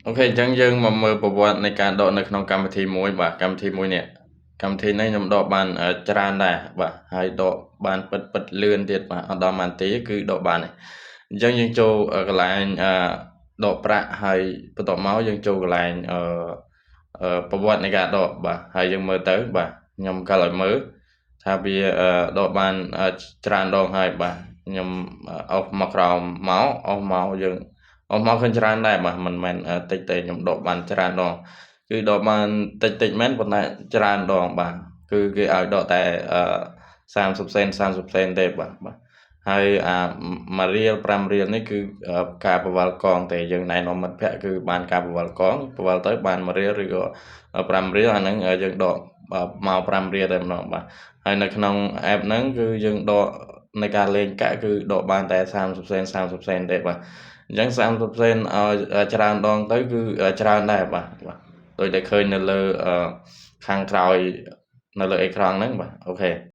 OK អញ្ចឹងយើងមកមើលប្រវត្តិនៃការដកនៅក្នុងកម្មវិធីមួយបាទកម្មវិធីមួយនេះកម្មវិធីនេះខ្ញុំដកបានច្រើនដែរបាទហើយដកបានពិតពិតលឿនទៀតបាទអត់ដល់មួយនាទីគឺដកបានទេអញ្ចឹងយើងចូលកន្លែងដកប្រាក់ហើយបន្ទាប់មកយើងចូលកន្លែងអឺប្រវត្តិនៃការដកបាទហើយយើងមើលទៅបាទខ្ញុំកាលឲ្យមើលថាវាដកបានច្រើនដងហើយបាទខ្ញុំអស់មកក្រោមមកអស់មកយើងអស់មកឃើញច្រើនដែរបាទមិនមែនតិចទេខ្ញុំដកបានច្រើនដងគឺដកបានតិចតិចមែនប៉ុន្តែច្រើនដងបាទគឺគេឲ្យដកតែ30សេន30សេនទេបាទបាទហើយអា1រៀល5រៀលនេះគឺការបង្វិលកងទេយើងណែនាំមិត្តភ័ក្តិគឺបានការបង្វិលកងបង្វិលទៅបាន1រៀលឬក៏5រៀលអាហ្នឹងយើងដកមក5រៀលតែម្ដងបាទហើយនៅក្នុង app ហ្នឹងគឺយើងដកในការលេងកាក់គឺដកបានតែ30សេន30សេនទេបាទអញ្ចឹង30សេនឲ្យច្រើនដងទៅគឺច្រើនដែរបាទបាទដូចតែឃើញនៅលើខាងក្រោយនៅលើអេក្រង់ហ្នឹងបាទ OK។